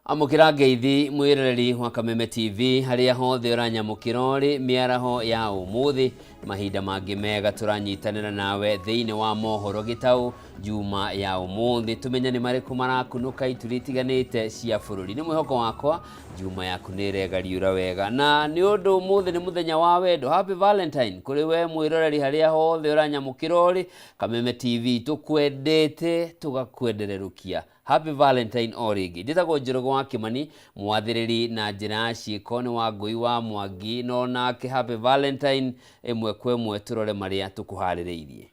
Amũkĩra ngeithi mwĩroreri wa Kameme TV harĩa hothe ũranyamũkĩra ũrĩ mĩaraho ya ũmũthĩ mahinda mangĩ mega tũranyitanĩra nawe thĩinĩ wa mohoro gĩtaũ juma ya ũmũthĩ tũmenye nĩ marĩkũ marakunũka ituri itiganĩte cia bũrũri. Nĩ mwĩhoko wakwa juma yaku nĩ ĩregariũra wega, na nĩ ũndũ ũmũthĩ nĩ mũthenya wa wendo. Happy Valentine kũrĩ we mwĩroreri harĩa hothe ũranyamũkĩra ũrĩ. Kameme TV tũkwendete tũgakwendererũkia. Happy Valentine o rĩngĩ. Njĩtagwo Njoroge wa Kĩmani, mwathĩrĩri na njĩra ya ciĩko nĩ Wangũi wa Mwangi, no nake Happy Valentine ĩmwe kwa ĩmwe tũrore marĩa tũkũharĩrĩirie.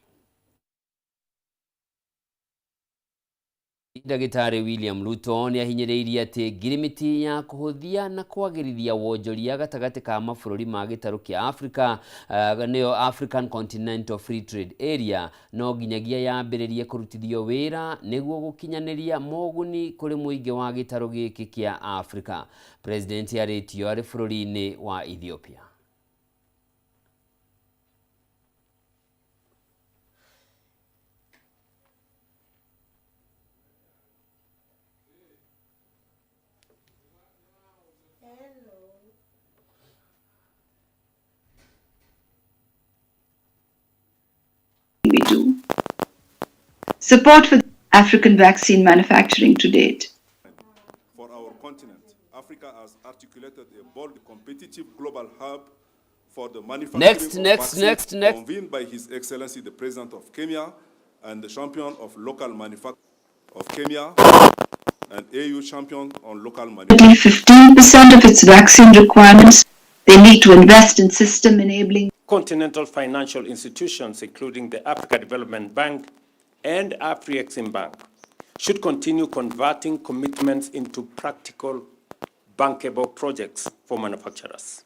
Ndagĩtarĩ William Ruto nĩ ahinyĩrĩirie atĩ ngirimiti ya kũhũthia na kwagĩrithia wonjoria gatagatĩ ka mabũrũri ma gĩtarũ kĩa Afrika, nĩyo African Continental Free Trade Area, no nginyagia yambĩrĩrie kũrutithio wĩra nĩguo gũkinyanĩria moguni kũrĩ mũingĩ wa gĩtarũ gĩkĩ kĩa Afrika. President arĩtio arĩ bũrũri-inĩ wa Ethiopia. We do. Support for African vaccine manufacturing to date. For our continent, Africa has articulated a bold, competitive global hub for the manufacturing Next, of next, vaccines, next, next. Convened by His Excellency the President of Kenya and the champion of local manufacturing of Kenya and AU champion on local manufacturing. 15% of its vaccine requirements, they need to invest in system enabling. Continental financial institutions, including the Africa Development Bank and Afreximbank, should continue converting commitments into practical, bankable projects for manufacturers.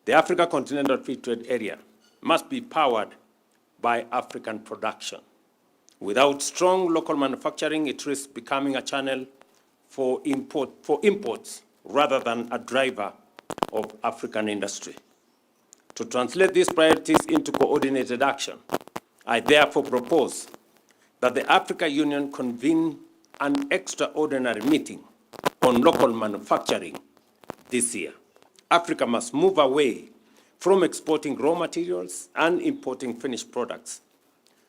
The Africa Continental Free Trade Area must be powered by African production. Without strong local manufacturing, it risks becoming a channel for imports rather than a driver of African industry. To translate these priorities into coordinated action, I therefore propose that the Africa Union convene an extraordinary meeting on local manufacturing this year. Africa must move away from exporting raw materials and importing finished products.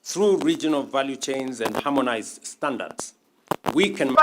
Through regional value chains and harmonized standards, we can...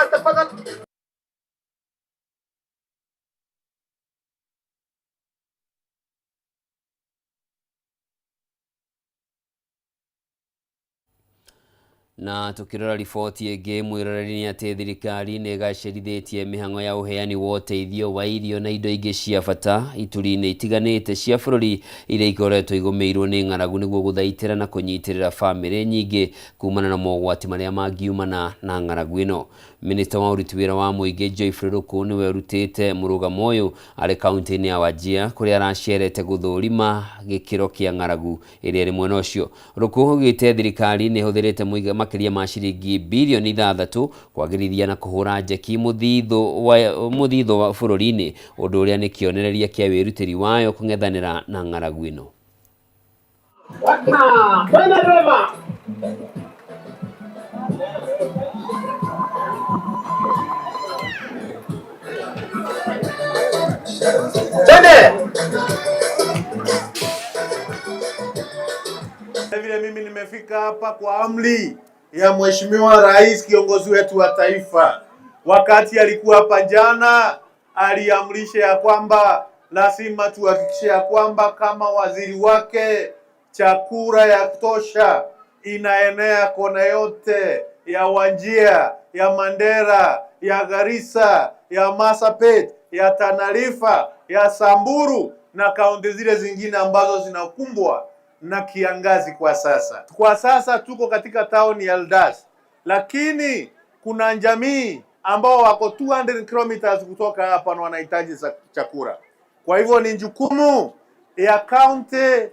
Na tukirora riboti ĩngĩ mwĩroreri nĩ atĩ thirikari nĩ ĩgacĩrithĩtie mĩhang'o ya ũheani wa ũteithio wa irio na indo ingĩ cia bata ituri-inĩ itiganĩte cia bũrũri iria ikoretwo igũmĩirwo nĩ ng'aragu nĩguo gũthaitĩra na kũnyitĩrĩra bamĩrĩ nyingĩ kumana na mogwati marĩa mangiumana na ng'aragu ĩno. Minista wa ũruti wĩra wa mũingĩ Geoffrey Ruku nĩwe ũrutĩte mũrũgamo ũyũ arĩ kaunti-inĩ ya Wajir kũrĩa aracerete gũthũrima gĩkĩro kĩa ng'aragu ĩrĩa ĩrĩ mwena ũcio. Ruku augĩte thirikari nĩ ĩhũthĩrĩte makĩria ma ciringi bilioni 6 kwagĩrithia na kũhũra njeki mũthithũ wa bũrũri-inĩ, ũndũ ũrĩa nĩ kĩonereria kĩa wĩrutĩri wayo kũng'ethanĩra na ng'aragu ĩno. Vile mimi nimefika hapa kwa amri ya Mheshimiwa Rais, kiongozi wetu wa taifa. Wakati alikuwa hapa jana, aliamrisha ya kwamba lazima tuhakikishe ya kwamba kama waziri wake chakula ya kutosha inaenea kona yote ya Wajir, ya Mandera, ya Garissa, ya Marsabit, ya Tana River, ya Samburu na kaunti zile zingine ambazo zinakumbwa na kiangazi kwa sasa. Kwa sasa tuko katika town ya Eldas, lakini kuna jamii ambao wako 200 kilometers kutoka hapa na wanahitaji chakula. Kwa hivyo ni jukumu ya county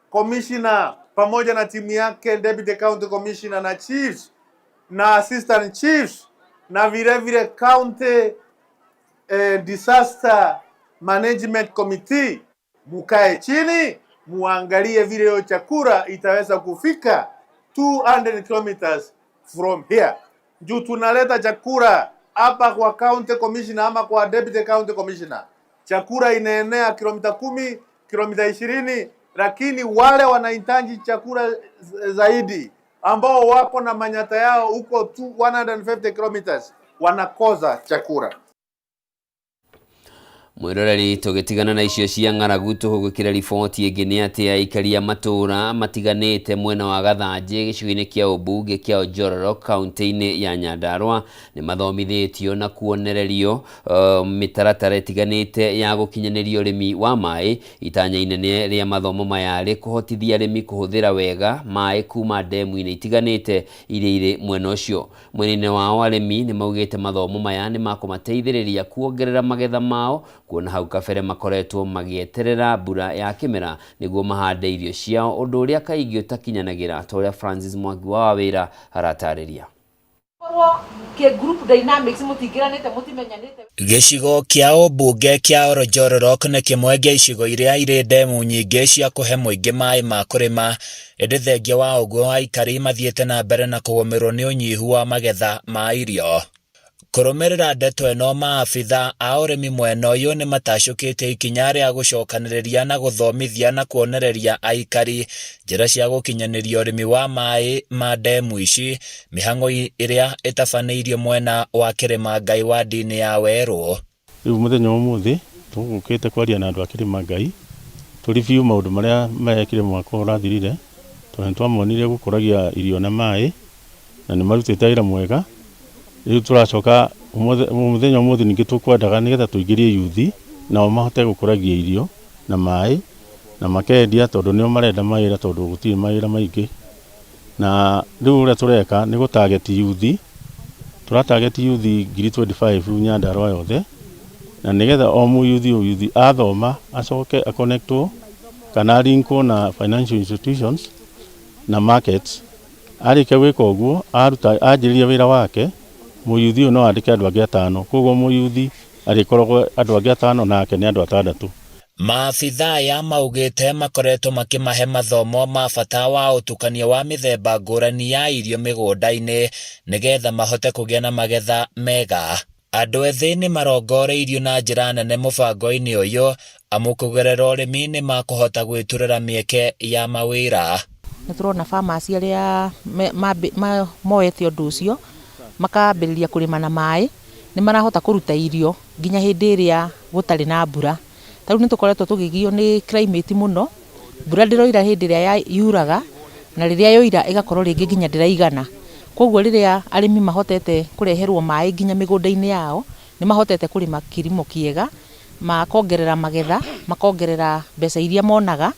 commissioner pamoja na timu yake, deputy county commissioner na chiefs na assistant chiefs na vile vile county disaster management committee, mukae chini muangalie vile hiyo chakula itaweza kufika 200 kilometers from here. Juu tunaleta chakula Hapa kwa county commissioner ama kwa deputy county commissioner, chakula inaenea kilomita 10, kilomita 20, lakini wale wanahitaji chakula zaidi ambao wako na manyata yao huko 150 kilometers wanakosa chakula. Mwiroreri, tũgĩtigana na icio cia ng'aragu tũhũgũkĩre riboti ĩngĩ nĩ atĩ aikari a matũũra matiganĩte mwena wa Gathanjĩ gĩcigo-inĩ kĩa ũmbunge kĩa Ojororo kaunti-inĩ ya Nyandarua nĩ mathomithĩtio na kuonererio mĩtaratara ĩtiganĩte ya gũkinyanĩria ũrĩmi wa maĩ. Itanya inene rĩa mathomo maya rĩ kũhotithia arĩmi kũhũthĩra wega maĩ kuma ndemu-inĩ itiganĩte iria irĩ mwena ũcio. Mwena-inĩ wao arĩmi nĩ maugĩte mathomo maya nĩ makũmateithĩrĩria kuongerera magetha mao, kuona hau kabere makoretwo magĩeterera mbura ya kĩmera nĩguo mahande irio ciao, ũndũ ũrĩa kaingĩ ũtakinyanagĩra, ta ũrĩa Francis Mwangi wa Wawĩra aratarĩria. Gĩcigo kĩa ũmbunge kĩa Oljororok nĩ kĩmwe gĩa icigo iria irĩ ndemu nyingĩ cia kũhe mũingĩ maĩ ma kũrĩma, ĩndĩ thengia wa ũguo aikari mathiĩte na mbere na kũgũmĩrwo nĩ ũnyihu wa magetha ma irio. Kũrũmĩrĩra ndeto ĩno, maabitha a ũrĩmi mwena ũyũ nĩ matacũkĩte ikinya rĩa gũcokanĩrĩria na gũthomithia na kuonereria aikari njĩra cia gũkinyanĩria ũrĩmi wa maĩ ma ndemu ici, mĩhang'o ĩrĩa ĩtabanĩirio mwena wa Kĩrĩma Ngai wa ndini ya Werũ. Rĩu mũthenya wa ũmũthĩ tũgũkĩte kwaria na andũ a Kĩrĩma Ngai tũ review maũndũ marĩa merekire mwaka ũrathirire, tondũ nĩ twamonire gũkũragia irio na maĩ na nĩ marutĩte wĩra mwega. Rĩu tũracoka mũthenya ũmũthĩ ningĩ tũkwendaga nĩgetha tũingĩrie yuthi nao mahote gũkũragia irio na maĩ na makendia, tondũ nĩo marenda mawĩra, tondũ gũtirĩ mawĩra maingĩ. Na rĩu ũrĩa tũreka nĩ gũ target yuthi, tũra target yuthi 25,000 Nyandarua yothe, na nĩgetha o mũyuthi o yuthi athoma acoke aconnectwo kana linkwo na financial institutions na markets. Arĩkia gwĩka ũguo, aruta anjĩrĩria wĩra wake, mũyuthi ũyũ no andĩke andũ angĩ 5, koguo mũyuthi arĩkoragwo andũ angĩ 5 nake nĩ andũ 6. Maabitha aya maugĩte makoretwo makĩmahe mathomo ma bata wa ũtukania wa mĩthemba ngũrani ya irio mĩgũnda-inĩ nĩgetha mahote kũgĩa na magetha mega. Andũ ethĩ nĩ marongoreirio na njĩra nene mũbango-inĩ ũyũ, amu kũgerera ũrĩmi nĩ makũhota gwĩturĩra mĩeke ya mawĩra. Nĩ tũrona farmers arĩa moete ũndũ ũcio makambĩrĩria kũrĩma na maĩ, nĩ marahota kũruta irio nginya hĩndĩ ĩrĩa gũtarĩ na mbura. Ta rĩu nĩ tũkoretwo tũkĩgio nĩ climate mũno, mbura ndĩroira hĩndĩ ĩrĩa yuraga, na rĩrĩa yoira ĩgakorwo rĩngĩ nginya ndĩraigana. Koguo rĩrĩa arĩmi mahotete kũreherwo maĩ nginya mĩgũnda-inĩ yao, nĩ mahotete kũrĩma kilimo kĩega, makongerera magetha, makongerera mbeca iria monaga,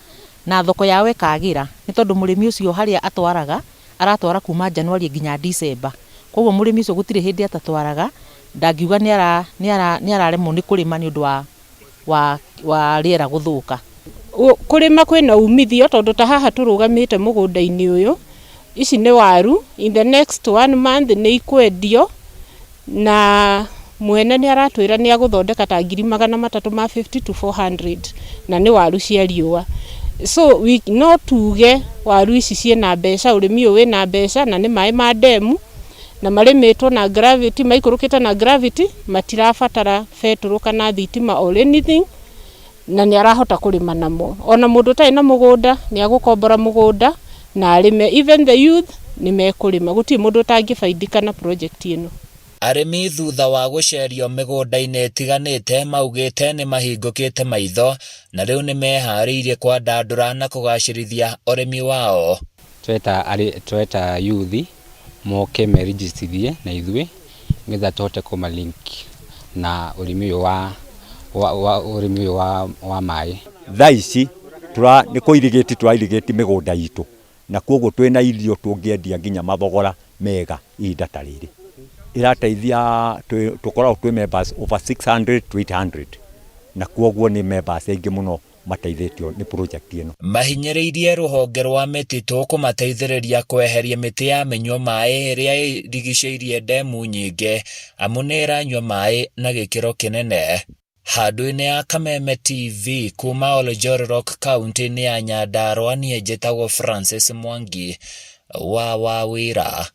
na thoko yao ĩkagĩra, nĩ tondũ mũrĩmi ũcio harĩa atwaraga aratwara kuma January nginya December. Koguo mũrĩmi ũcio gũtirĩ hĩndĩ atatwaraga, ndangiuga nĩ araremwo nĩ kũrĩma nĩ ũndũ wa rĩera gũthũka. Kũrĩma kwĩna umithio, tondũ ta haha tũrũgamĩte mũgũnda-inĩ ũyũ, ici nĩ waru, in the next 1 month nĩ ikwendio, na mwene nĩ aratwĩra nĩ agũthondeka ta ngiri magana matatũ ma 50 to 400, na nĩ waru cia riũa. So we no tuge waru ici ciĩna mbeca, ũrĩmi ũyũ wĩna mbeca, na nĩ maĩ ma ndemu, na marĩmĩtwo na gravity, maikũrũkĩte na gravity, matirabatara betũrũ kana thitima or anything, na nĩ arahota kũrĩma namo. Ona mũndũ ũtarĩ na mũgũnda nĩ agũkombora mũgũnda na arĩme, even the youth nĩ mekũrĩma, gũtirĩ mũndũ ũtangĩbaidika na project ĩno. Arĩmi thutha wa gũcerio mĩgũnda-inĩ ĩtiganĩte maugĩte nĩ mahingũkĩte maitho na rĩu nĩ meharĩirie kwandandũra na kũgacĩrithia ũrĩmi wao. Tweta youth moke merejistithie na ithuĩ nĩgetha tũhote kũmalink na ũrĩmi ũyũ wa ũrĩmi ũyũ wa maĩ. Thaa ici nĩ kũ irrigate tũra irrigate mĩgũnda itũ, na koguo twĩna irio tũngĩendia nginya mathogora mega. Ihinda ta rĩrĩ ĩrateithia, tũkoragwo twĩ members over 600 to 800, na koguo nĩ members aingĩ mũno mateithĩtio nĩ project ĩno. Mahinyĩrĩirie rũhonge rwa mĩtitũ kũmateithĩrĩria kweheria mĩtĩ ya mĩnyua maĩ ĩrĩa ĩrigicĩirie ndemu nyingĩ, amu nĩ ĩranyua maĩ na gĩkĩro kĩnene. Handũ-inĩ ya Kameme TV kuma Oljororok kaunti-inĩ ya Nyandarua, niĩ njĩtagwo Francis Mwangi wa Wawĩra.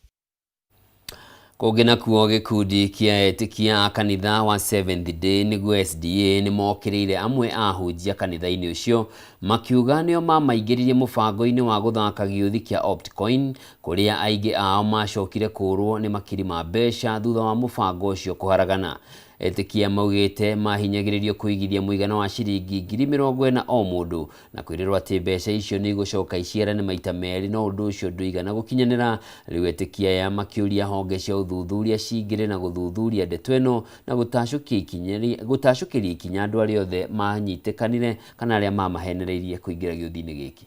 Kũngĩ nakuo gĩkundi kĩa etĩkia a kanitha wa Seventh Day nĩguo SDA nĩmokĩrĩire amwe a ahunjia kanitha-inĩ ũcio makiuga nĩo mamaingĩririe mũbango-inĩ wa gũthaka gĩũthi kĩa Optcoin kũrĩa aingĩ ao macokire kũũrwo nĩ makiri ma mbeca thutha wa mũbango ũcio kũharagana. Etĩkia maugĩte mahinyagĩrĩrio kũigithia mũigana wa ciringi 40,000 o mũndũ na kwĩrĩrwo atĩ mbeca icio nĩ igũcoka iciarane maita merĩ no ũndũ ũcio ndũigana gũkinyanĩra. Rĩu etĩkia aya makĩũria honge cia ũthuthuria cingĩre na gũthuthuria ndeto ĩno na gũtacũkĩria ikinya andũ arĩa othe manyitĩkanire kana arĩa mamahenereirie kũingĩra gĩũthi-inĩ gĩkĩ.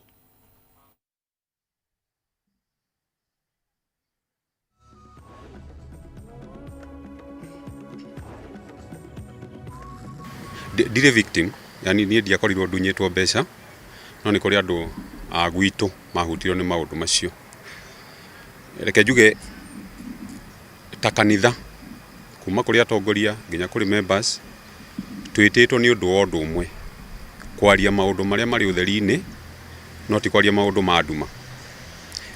Ndirĩ victim, yani niĩ ndiakorirwo ndunyĩtwo mbeca, no nĩ kũrĩ andũ a gwitũ mahutirio nĩ maũndũ macio. Reke njuge ta kanitha, kuma kũrĩ atongoria nginya kũrĩ members, twĩtĩtwo nĩ ũndũ wa ũndũ ũmwe, kwaria maũndũ marĩa marĩ ũtheri-inĩ, no ti kwaria maũndũ ma nduma.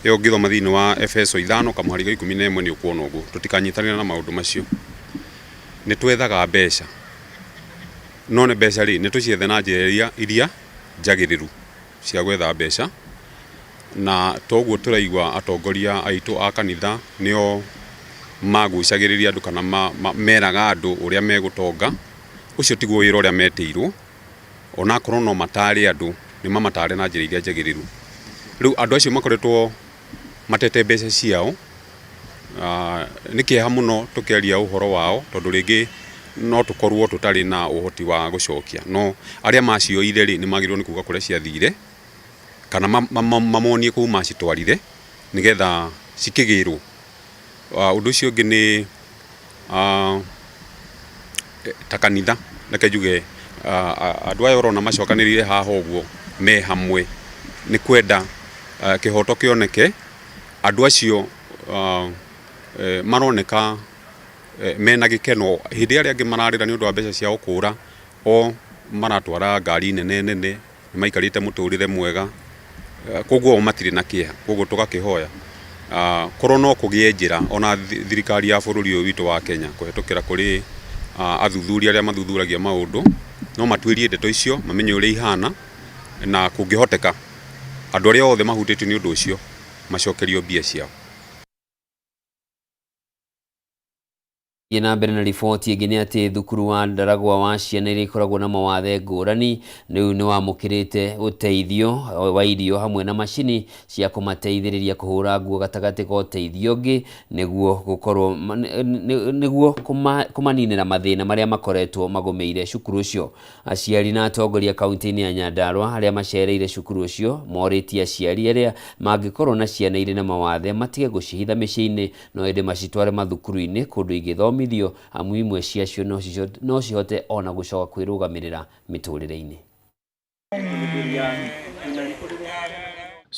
Ĩyo ũngĩthoma thĩinĩ wa Efeso 5 kamũhari ga 11 nĩ ũkuona ũguo, tũtikanyitanĩre na maũndũ macio. Nĩ twethaga mbeca, no nĩ mbeca rĩ, nĩ tũciethe na njĩra iria njagĩrĩru cia gwetha mbeca, na toguo tũraigua atongoria aitũ a kanitha nĩo magucagĩrĩria andũ kana meraga andũ ũrĩa megũtonga, ũcio tiguo wĩra ũrĩa metĩirwo, onakorwo no matare andũ, nĩ mamatare na njĩra iria njagĩrĩru. Rĩu andũ acio makoretwo matete mbeca ciao, nĩ kĩeha mũno tũkĩaria ũhoro wao, tondũ rĩngĩ no tũkorwo tũtarĩ na ũhoti wa gũcokia, no arĩa macioire rĩ, nĩ magĩrĩirwo nĩ kuga kũrĩa ciathire, kana mamonie kũu macitwarire, nĩgetha cikĩgĩrwo. Ũndũ ũcio ũngĩ nĩ ta kanitha, reke njuge andũ aya ũrona macokanĩrĩire haha ũguo me hamwe nĩ kwenda kĩhoto kĩoneke, andũ acio maroneka mena gĩkeno, hĩndĩ ĩrĩa arĩa angĩ mararĩra nĩ ũndũ wa mbeca ciao kũra, o maratwara ngari nene nene, nĩ maikarĩte mũtũrĩre mwega, koguo o matirĩ na kĩeha, koguo tũgakĩhoya korwo no kũgĩe njĩra ona thirikari ya bũrũri ũyũ witũ wa Kenya kũhetũkĩra kũrĩ athuthuria arĩa mathuthuragia maũndũ, no matuĩrie ndeto icio mamenye ũrĩa ihana, na kũngĩhoteka andũ arĩa othe mahutĩtio nĩ ũndũ ũcio macokerio mbia ciao. Thiĩ na mbere na riboti ĩngĩ nĩ atĩ thukuru wa Ndaragwa wa ciana iria ikoragwo na mawathe ngũrani rĩu nĩ wamũkĩrĩte ũteithio wa irio hamwe na macini cia kũmateithĩrĩria kũhũra nguo gatagatĩ ka ũteithio ũngĩ nĩguo gũkorwo nĩguo kũmaninĩra mathĩna marĩa makoretwo magũmĩire cukuru ũcio. Aciari na atongoria kaunti-inĩ ya Nyandarua arĩa macereire cukuru ũcio morĩtie aciari arĩa mangĩkorwo na ciana irĩ na mawathe matige gũcihitha mĩciĩ-inĩ no ĩndĩ macitware mathukuru-inĩ kũndũ ingĩthomithio amu imwe ciacio no cihote ona gũcoka kwĩrũgamĩrĩra mĩtũrĩre-inĩ.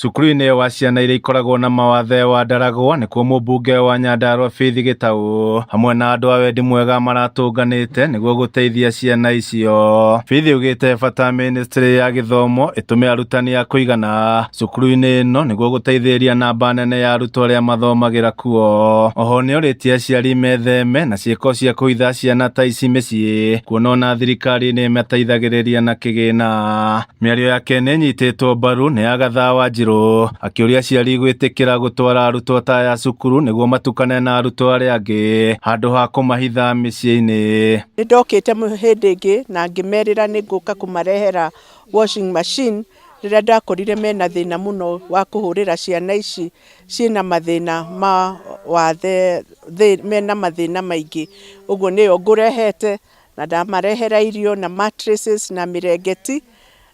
Cukuru-inĩ wa ciana iria ikoragwo na mawathe wa Ndaragwa nĩkuo mũmbunge wa Nyandarua Faith Gĩtaũ hamwe na andũ a wendi mwega maratũnganĩte nĩguo gũteithia ciana icio. Faith augĩte bata ministry ya gĩthomo ĩtũme arutani a kũigana cukuru-inĩ ĩno nĩguo gũteithĩrĩria namba nene ya arutwo arĩa mathomagĩra kuo. Oho nĩorĩtie aciari metheme na ciĩko cia kũhitha ciana ta ici mĩciĩ kuona ona thirikari nĩ ĩmateithagĩrĩria na kĩgĩna. Mĩario yake nĩ ĩnyitĩtwo mbaru nĩ Agatha Wanjiru akĩũria aciari gwĩtĩkĩra gũtwara arutwo ta aya cukuru nĩguo matukane na arutwo arĩa angĩ handũ ha kũmahitha mĩciĩ-inĩ. Nĩ ndokĩte hĩndĩ ĩngĩ na ngĩmerĩra nĩ ngũka kũmarehera washing machine rĩrĩa ndakorire mena thĩna mũno wa kũhũrĩra ciana ici ciĩna mathĩna ma wathe, mena mathĩna maingĩ. Ũguo nĩyo ngũrehete na ndamarehera irio na mattresses na mĩrengeti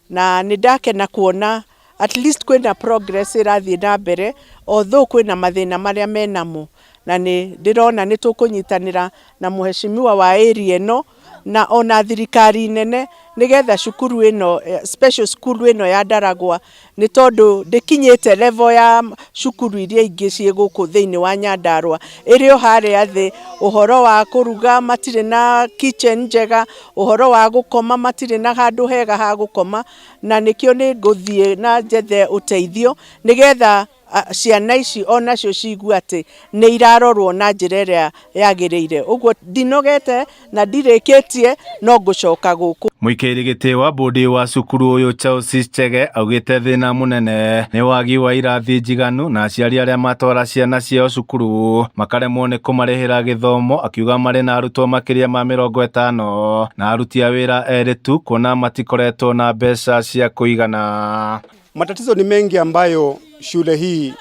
na nĩ ndakena kuona at least kwĩna progress ĩrathiĩ na mbere although kwĩna mathĩna marĩa menamo na nĩ ndĩrona nĩ tũkũnyitanĩra na mũheshimiwa wa area ĩno na ona thirikari nene nĩgetha cukuru ĩno special school ĩno ya Ndaragwa nĩ tondũ ndĩkinyĩte level ya cukuru iria ingĩ ciĩ gũkũ thĩinĩ wa Nyandarua ĩrĩ o harĩa thĩ. Ũhoro wa kũruga matirĩ na kitchen njega, ũhoro wa gũkoma matirĩ na handũ hega ha gũkoma, na nĩkĩo nĩ ngũthiĩ na njethe ũteithio nĩgetha Ciana ici onacio ciigue atĩ nĩ irarorwo na njĩra ĩrĩa yagĩrĩire. Ũguo ndinogete na ndirĩkĩtie, no ngũcoka gũkũ. Mũikairi gĩtĩ wa bodi wa cukuru ũyũ Chelsea Chege augĩte thĩna mũnene nĩ wagi wa irathi njiganu na aciari arĩa matwara ciana ciao cukuru makaremwo nĩ kũmarĩhĩra gĩthomo, akiuga marĩ na arutwo makĩria ma 50 na aruti a wĩra erĩ tu kuona matikoretwo na mbeca cia kũigana. Matatizo ni mengi ambayo shule hii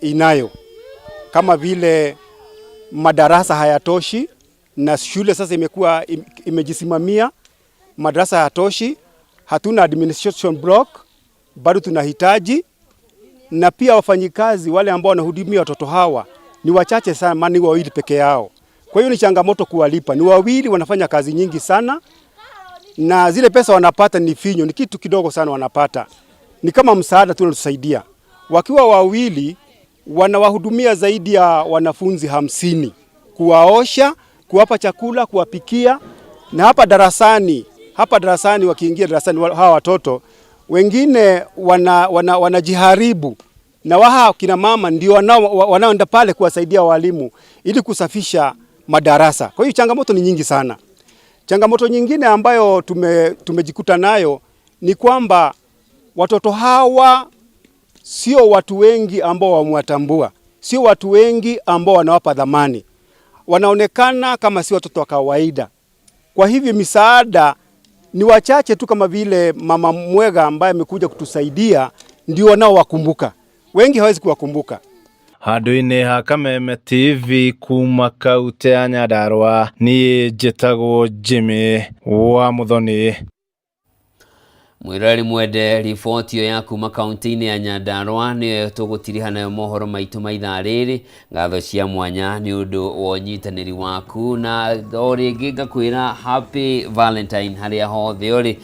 inayo, kama vile madarasa hayatoshi, na shule sasa imekuwa imejisimamia, madarasa hayatoshi, hatuna administration block bado tunahitaji, na pia wafanyikazi wale ambao wanahudumia watoto hawa ni wachache sana, maana ni wawili peke yao. Kwa hiyo ni changamoto kuwalipa, ni wawili wanafanya kazi nyingi sana, na zile pesa wanapata ni finyo, ni kitu kidogo sana wanapata, ni kama msaada tu wanatusaidia. Wakiwa wawili wanawahudumia zaidi ya wanafunzi 50, kuwaosha, kuwapa chakula, kuwapikia. Na hapa darasani wakiingia darasani hawa watoto wengine wanajiharibu, na waha kina mama ndio wanaoenda pale kuwasaidia walimu ili kusafisha madarasa. Kwa hiyo changamoto ni nyingi sana. Changamoto nyingine ambayo tumejikuta nayo ni kwamba watoto hawa sio watu wengi ambao wamewatambua, sio watu wengi ambao wanawapa dhamani, wanaonekana kama si watoto wa kawaida. Kwa hivyo misaada ni wachache tu, kama vile Mama Mwega ambaye amekuja kutusaidia, ndio wanaowakumbuka, wengi hawezi kuwakumbuka. Handũ-inĩ ha Kameme TV kuma kautĩ ya Nyandarua, niĩ njĩtagwo Jimmy wa Muthoni. Mwiroreri mwende, riboti ĩyo ya kuma kaunti-inĩ ya Nyandarua nĩyo tũgũtiriha nayo mohoro maitũ ma ithaa rĩrĩ. Ngatho cia mwanya nĩ ũndũ wa ũnyitanĩri waku, na o rĩngĩ ngakwĩra happy Valentine harĩa hothe ũrĩ.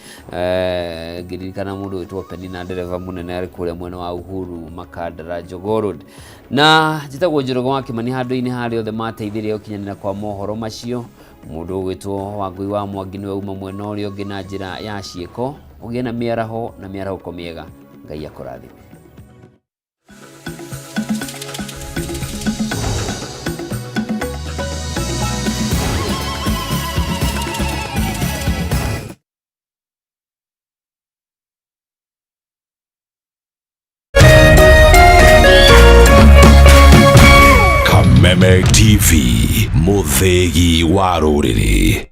Ngĩririkana mũndũ wĩtwo Penina, ndereba mũnene arĩ kũrĩa mwena wa Uhuru Makandara Jogoo Road. Na njĩtagwo Njoroge wa Kĩmani, handũ-inĩ harĩa othe mateithirie gũkinyanĩra kwa mohoro macio. Mũndũ ũgwĩtwo Wangũi wa Mwangi nĩwe uma mwena ũrĩa ũngĩ na njĩra ya ciĩko. Ũgĩe na mĩaraho na mĩarahũko mĩega. Ngai akũrathime. Kameme TV, mũthĩgi wa rũrĩrĩ.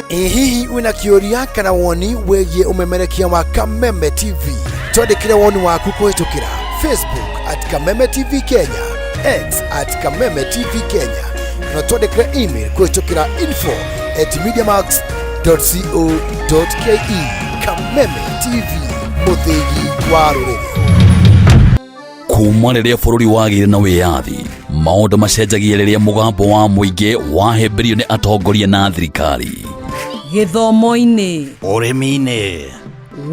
Ĩ hihi wĩna kĩũria kana woni wĩgiĩ ũmemerekia wa Kameme TV? Twandĩkĩre woni waku kũhĩtũkĩra Facebook at Kameme TV Kenya, X at Kameme TV Kenya, na twandĩkĩre email kũhĩtũkĩra info at mediamax co ke. Kameme TV, mũthĩgi wa rũrĩrĩ. Kuma rĩrĩa bũrũri wagĩire na wĩyathi, maũndũ macenjagia rĩrĩa mũgambo wa mũingĩ wahĩmbĩrio nĩ atongoria na thirikari. Gĩthomo-inĩ, ũrĩmi-inĩ,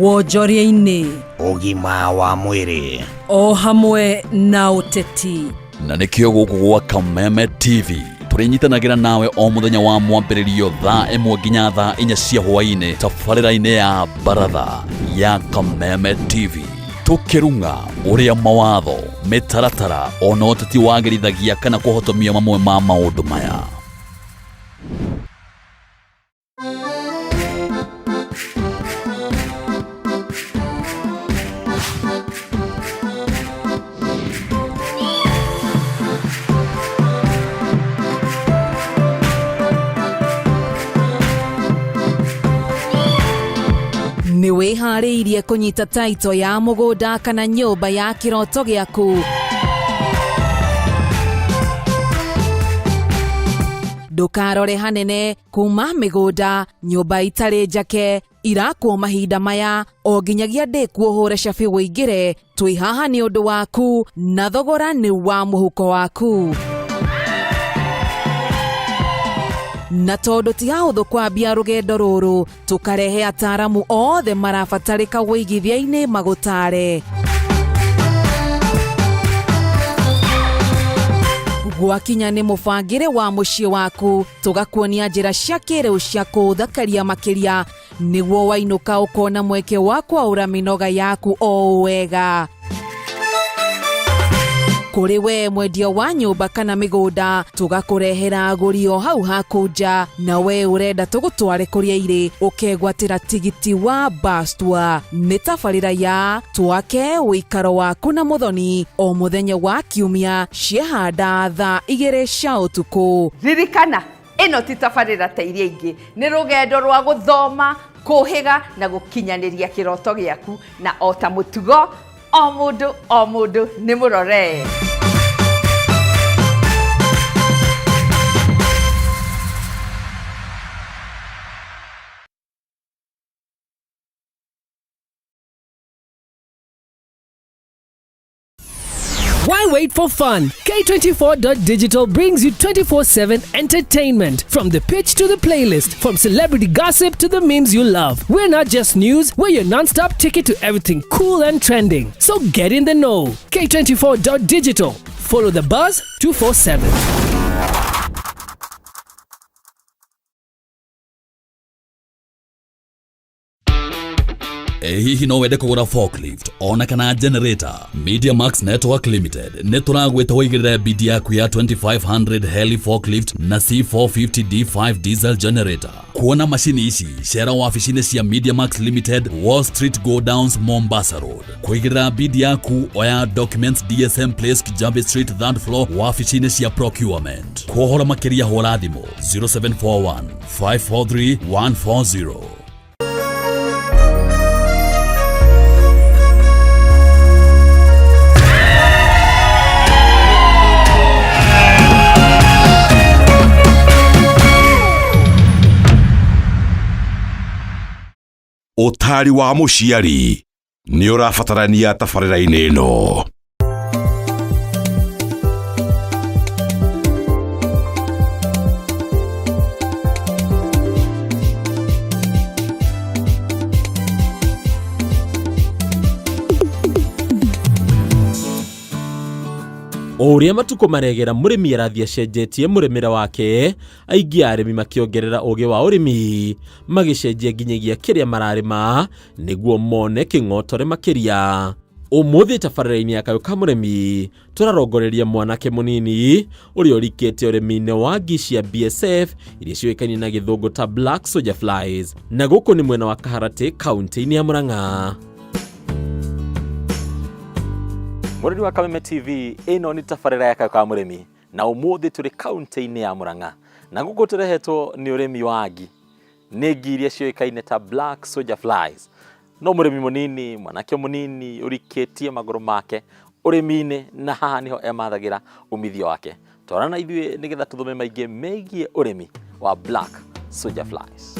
wonjoria-inĩ, ũgima wa mwĩrĩ, o hamwe na ũteti. Na nĩkĩo gũkũ gwa Kameme TV tũrĩnyitanagĩra nawe o mũthenya wa mwambĩrĩrio thaa 1 nginya thaa 4 cia hwaĩ-inĩ tabarĩra-inĩ ya baratha ya Kameme TV, tũkĩrung'a ũrĩa mawatho, mĩtaratara ona ũteti wagĩrithagia kana kũhotomia mamwe ma maũndũ maya. Nĩ wĩharĩirie kũnyita taito ya mũgũnda kana nyũmba ya kĩroto gĩaku? Ndũkarore hanene kuma mĩgũnda, nyũmba itarĩ njake irakwo mahinda maya, o nginyagia ndĩkuo ũhũre cabi wĩingĩre. Twĩ haha nĩ ũndũ waku na thogora nĩ wa mũhuko waku. Na tondũ ti hahũthũ kwambia rũgendo rũrũ, tũkarehe ataramu othe marabatarĩka wĩigithia-inĩ magũtare. Gwakinya nĩ mũbangĩre wa mũciĩ waku, tũgakuonia njĩra cia kĩrĩu cia kũũthakaria makĩria nĩguo wainũka ũkona mweke wa kwaũra mĩnoga yaku o wega. Kũrĩ we mwendia wa nyũmba kana mĩgũnda, tũgakũrehera agũri o hau haku nja, na we ũrenda tũgũtware kũrĩa irĩ ũkegwatĩra tigiti wa bus tour. Nĩ tabarĩra ya Twake ũikaro waku na Mũthoni o mũthenya wa Kiumia ciehanda thaa 2 cia ũtukũ. Ririkana, ĩno ti tabarĩra ta iria ingĩ, nĩ rũgendo rwa gũthoma, kũhĩga na gũkinyanĩria kĩroto gĩaku, na o ta mũtugo o mũndũ o mũndũ nĩ mũrore. Why wait for fun? K24.digital brings you 24/7 entertainment. From the pitch to the playlist, from celebrity gossip to the memes you love. We're not just news, we're your non-stop ticket to everything cool and trending. So get in the know. K24.digital. Follow the buzz 247. Ĩ hihi no wende kũgũra forklift ona kana generator? Media Max Network Limited nĩ tũragwĩta ũigĩrĩre bidi yaku ya 2500 heli forklift na C450 D5 diesel generator. Kuona macini ici cera wabici-inĩ cia Media Max Limited, Wall Street Go Downs, Mombasa Road. Kũigĩrĩra bidi yaku oya documents DSM Place, Kijabe Street, third floor, wabici-inĩ cia procurement. Kwa ũhoro makĩria hũra thimũ 0741 543 140. Ũtaari wa mũciari nĩ ũrabatarania tabarĩra-inĩ ĩno. O ũrĩa matukũ maregera mũrĩmi arathiĩ acenjetie mũrĩmĩre wake, aingĩ a arĩmi makĩongerera ũgĩ wa ũrĩmi, magĩcenjia nginyagia kĩrĩa mararĩma nĩguo mone kĩng'otore makĩria. Ũmũthĩ tabarĩra-inĩ ya Kayũ ka Mũrĩmi tũrarongoreria mwanake mũnini ũrĩa ũrikĩte ũrĩmi-inĩ wa ngi cia BSF iria ciũĩkaine na gĩthũngũ ta Black Soldier Flies, na gũkũ nĩ mwena wa Kaharatĩ kaunti-inĩ ya Murang'a. Mũrori wa Kameme TV, ĩno nĩ tabarĩra ya Kayũ ka Mũrĩmi na ũmũthĩ tũrĩ kaunti-inĩ ya Murang'a na gũkũ tũrehetwo nĩ ũrĩmi wa ngi. Nĩ ngi iria ciũĩkaine ta Black Soldier Flies. No mũrĩmi mũnini, mwanake mũnini ũrikĩtie magũrũ make ũrĩmi-inĩ na haha nĩho emathagĩra umithio wake. Twarana na ithuĩ nĩgetha tũthome maingĩ megiĩ ũrĩmi wa Black Soldier Flies.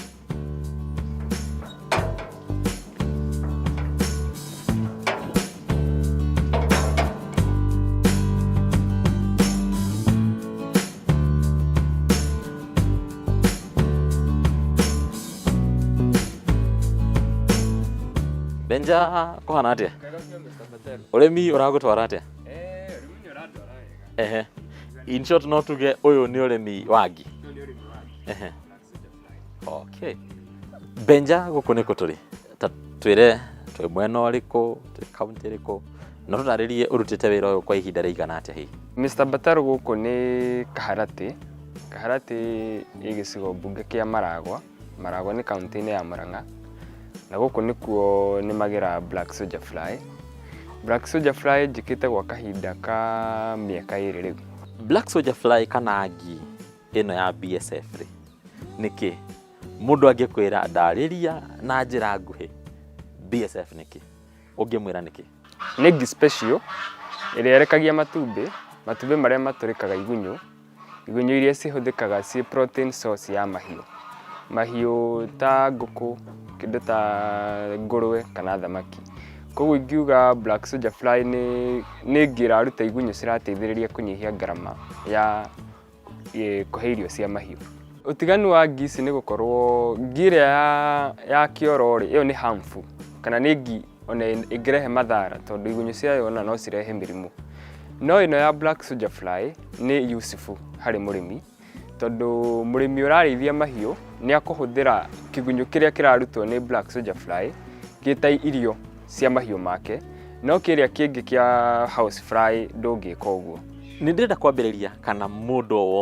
Benja kũhana atĩa? Ũrĩmi ũragũtwara atĩa? Ehe. In short no tuge ũyũ nĩ ũrĩmi wa ngi. Ehe. Okay. Benja gũkũ nĩkũ tũrĩ? Ta twĩre twĩ mwena ũrĩkũ, twĩ kaunti ĩrĩkũ, na tũtarĩrie ũrutĩte wĩra ũyũ kwa ihinda rĩigana atĩa hihi? Mr. Bataru gũkũ nĩ Kaharatĩ. Kaharatĩ ĩ gĩcigo mbunge kĩa Maragwa. Maragwa nĩ kaunti-inĩ ya Murang'a. Na gũkũ nĩkuo nĩmagĩra Black Soldier Fly. Black Soldier Fly njĩkĩte gwa kahinda ka mĩaka 2 rĩu. Black Soldier Fly kana ngi ĩno ya BSF rĩ, nĩkĩ? Mũndũ angĩkwĩra ndarĩria na njĩra nguhĩ BSF nĩkĩ? Ũngĩmwĩra nĩkĩ? Nĩ ngi special ĩrĩa ĩrekagia matumbĩ, matumbĩ marĩa matũrĩkaga igunyũ, igunyũ iria cihũthĩkaga ciĩ protein source ya mahiũ. Mahiũ ta ngũkũ, kĩndũ ta ngũrwe kana thamaki. Koguo ingiuga Black Soldier Fly nĩ ngi ĩraruta igunyũ cirateithĩrĩria kũnyihia ngarama ya kũhe irio cia mahiũ. Ũtiganu wa ngi ici nĩ gũkorwo ngi ĩrĩa ya kĩoro rĩ, ĩyo nĩ harmful kana nĩ ngi ona ĩngĩrehe mathara tondũ igunyũ ciayo ona no cirehe mĩrimũ. No ĩno ya black soldier fly nĩ useful harĩ mũrĩmi, tondũ mũrĩmi ũrarĩithia mahiũ nĩ akũhũthĩra kĩgunyũ kĩrĩa kĩrarutwo nĩ black soldier fly gĩta irio cia mahiũ make, no kĩrĩa kĩngĩ kĩa house fly ndũngĩka ũguo. Nĩ ndĩrenda kwambĩrĩria kana mũndũ o